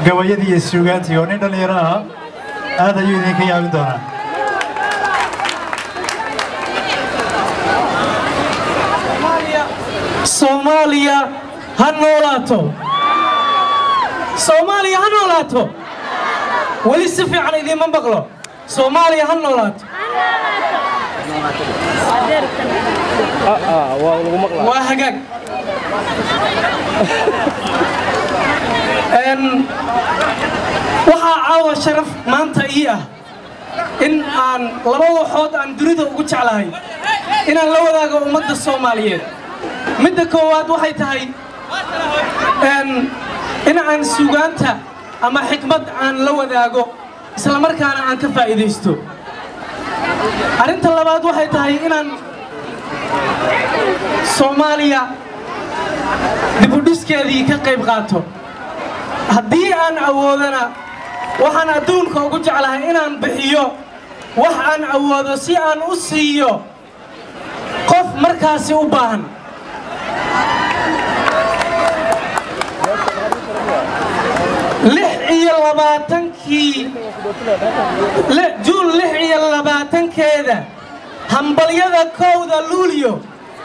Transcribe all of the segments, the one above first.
Gabayadii iyo suugaantii oo nin dhallinyaro ah aad ayuu idinka yaabin doonaa. Soomaaliya ha noolaato, Soomaaliya ha noolaato. Weli si fiican idiinma maqlo. Soomaaliya ha noolaato. Waa hagaag. Waxaa caawa sharaf maanta ii ah in aan laba waxood aan dunida ugu jeclahay inaan la wadaago ummadda Soomaaliyeed. Midda koowaad waxay tahay in aan suugaanta ama xikmad aan la wadaago, isla markaana aan ka faa'iidaysto. Arrinta labaad waxay tahay inaan Soomaaliya dibudhiskeedii ka qayb qaato. Haddii aan awoodana, waxaan adduunka ugu jeclahay inaan bixiyo wax aan awoodo si aan u siiyo qof markaasi u baahan. 26-kii Juun, 26-keeda, hambalyada 1-da Luulyo,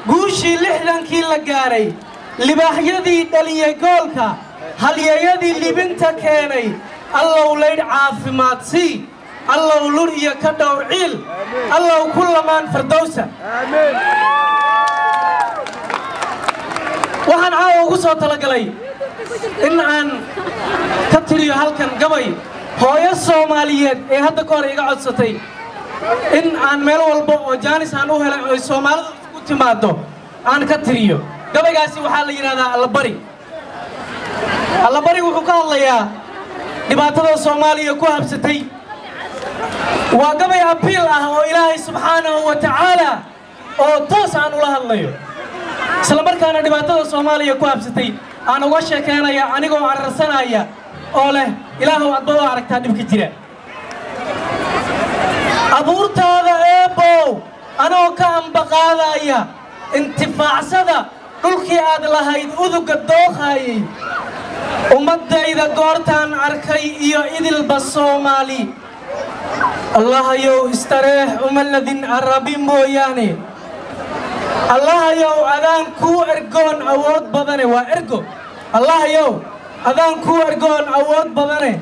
guushii 60-kii la gaaray, libaaxyadii dhaliyey goolka, halyeeyadii libinta keenay, Allow laydh caafimaad sii, Allow lur iyo ka dhowr ciil, Allow ku lamaan fardowsa. Waxaan caawa ugu soo talagalay in aan ka tiriyo halkan gabay hooyo Soomaaliyeed ee hadda ka hor iga codsatay in aan meel walba oo jaanis aan u helay oy Soomaalidu isku timaaddo aan ka tiriyo. Gabaygaasi waxaa la yidhahdaa Allabari. Allabari wuxuu ka hadlayaa dhibaatada Soomaaliya ku habsatay. Waa gabay appeal ah oo Ilaahay subxaanahu wa tacaala oo toos aan ula hadlayo, isla markaana dhibaatada Soomaaliya ku habsatay aan uga sheekaynaya, anigoo ararsanaya oo leh: Ilaahow, adba waa aragtaa dhibka jira. Abuurtaada Eebbow anoo ka ambaqaadaya, intifaacsada dhulkii aad lahayd, uduga dooqaayay ummaddayda goortaan arkay iyo idilba Soomaali, Allahayow istareex umaladin arabi mooyaane. Allahayow, adaan kuu ergoon awood badane, waa ergo. Allahayow, adaan kuu ergoon awood badane.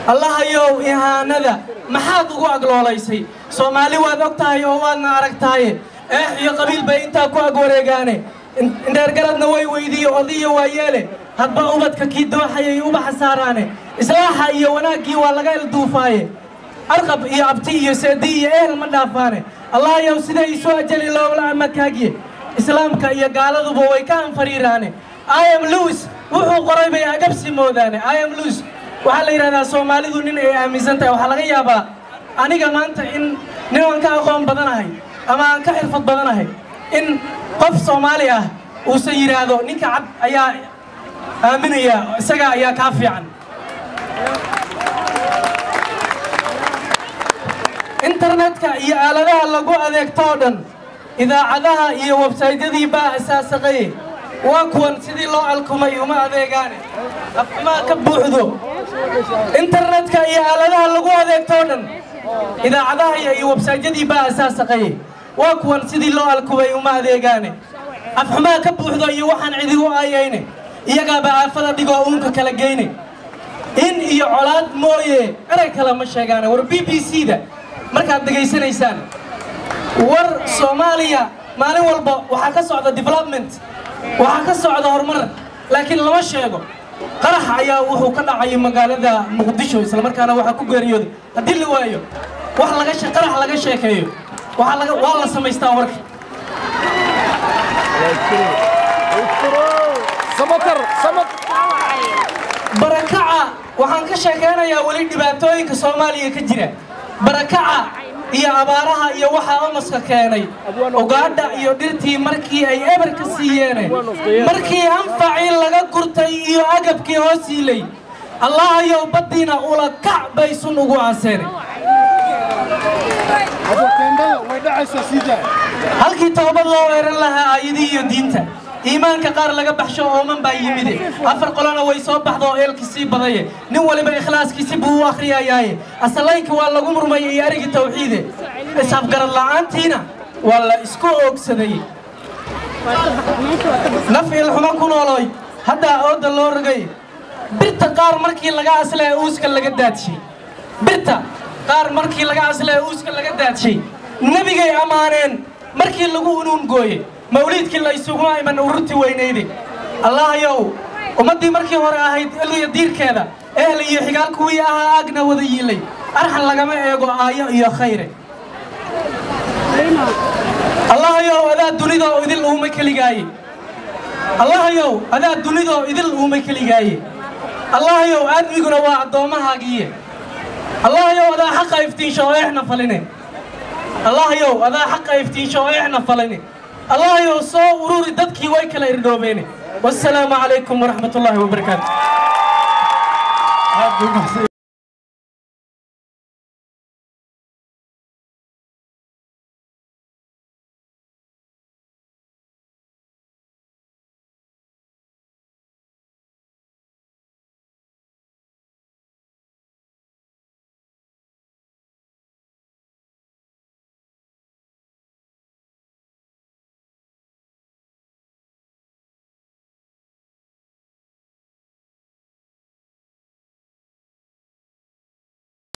Allahayow, ihaanada maxaad ugu agloolaysay Soomaali? Waad og tahay oo waadna aragtaaye. Eex iyo qabiil bay intaa ku ag wareegaane, indheergaradna way weydiiye odiyo waayeele. Hadba ubadka kii dooxayay ubaxa saaraane, islaaxa iyo wanaaggii waa laga ilduufaaye. Arqab iyo abti iyo seedi iyo ehel ma dhaafaane. Allahayow, siday isu ajali loogla amakaagiye, islaamka iyo gaaladuba way ka anfariiraane. Im Lewis wuxuu qoray bay agabsi moodaane. Im Lewis waxaa la yidhahdaa Soomaalidu nin ay aaminsan tahay. Waxaa laga yaabaa aniga maanta in nin aan ka aqoon badanahay ama aan ka xirfad badanahay in qof Soomaali ah uusan yidhaahdo ninka cad ayaa aaminaya, isaga ayaa kaa fiican. Internetka iyo aaladaha lagu adeegto oo dhan, idaacadaha iyo websaydyadii baa asaasaqaye, waa kuwan sidii loo alkumay uma adeegaane, afxumaa ka buuxdo. Internetka iyo aaladaha lagu adeegto oo dhan, idaacadaha iyo websaydyadii baa asaasaqaye, waa kuwan sidii loo alkumay uma adeegaane, afxumaa ka buuxdo iyo waxaan cidigu aayayne. Iyagaaba aafada dhigoo uunka kala geyne, in iyo colaad mooye erey kale ma sheegaane. War BBC da markaad dhegaysanaysaan, war Soomaaliya maalin walba waxaa ka socda development, waxaa ka socda horumar, laakiin lama sheego. Qarax ayaa wuxuu ka dhacay magaalada Muqdisho, islamarkaana waxaa ku geeriyooday. Haddii la waayo wax laga qarax laga sheekeeyo, waxaa laga waa la samaystaa warka. Samatar Samad. Barakaca waxaan ka sheekaynayaa weli dhibaatooyinka Soomaaliya ka jira, barakaca iyo abaaraha iyo waxaa omaska keenay, ugaadha iyo dhirtii markii ay eber ka siiyeene, markii anfacii laga gurtay iyo agabkii hoos yiilay. Allahayow, baddiina ula kac bay sun ugu aaseene. Teendhada way dhacaysaa, sii daa. Halkii toobad loo weeran lahaa aayadii iyo diinta, Iimaanka qaar laga baxsho ooman baa yimide. 4 qolona way soo baxdo oo eelkii sii badaye. Nin waliba ikhlaaskiisi buu u akhriyayaaye. Asalaynkii waa lagu murmay iyo arigii tawxiide. Isafgarad la'aantiina waa la isku oogsaday. Naf ilxumo ku nooloy haddaa ooda loo rogay. Birta qaar markii laga aslay uuska laga daadshay. Birta qaar markii laga aslay uuska laga daadshay. Nabigay amaaneen markii lagu unuun gooyey. Mawliidkii la isugu iman ururtii weynayday. Allahayow ummaddii markii hore ahayd ilya diirkeeda ehl iyo xigaal kuwii ahaa aagna wada yiilay. Arxan lagama eego aayo iyo khayre. Allahayow adaa dunida oo idil uuma keligaaye. Allahayow adaa dunida oo idil uuma keligaaye. Allahayow aadmiguna waa addoommahaagiiye. Allahayow adaa xaqa iftiinsho oo eexna faline. Allahayow adaa xaqa iftiinsho oo eexna faline. Allahayow soo ururi dadkii way kala irdhoobeene. Wassalaamu calaykum waraxmatullaahi wabarakaatu.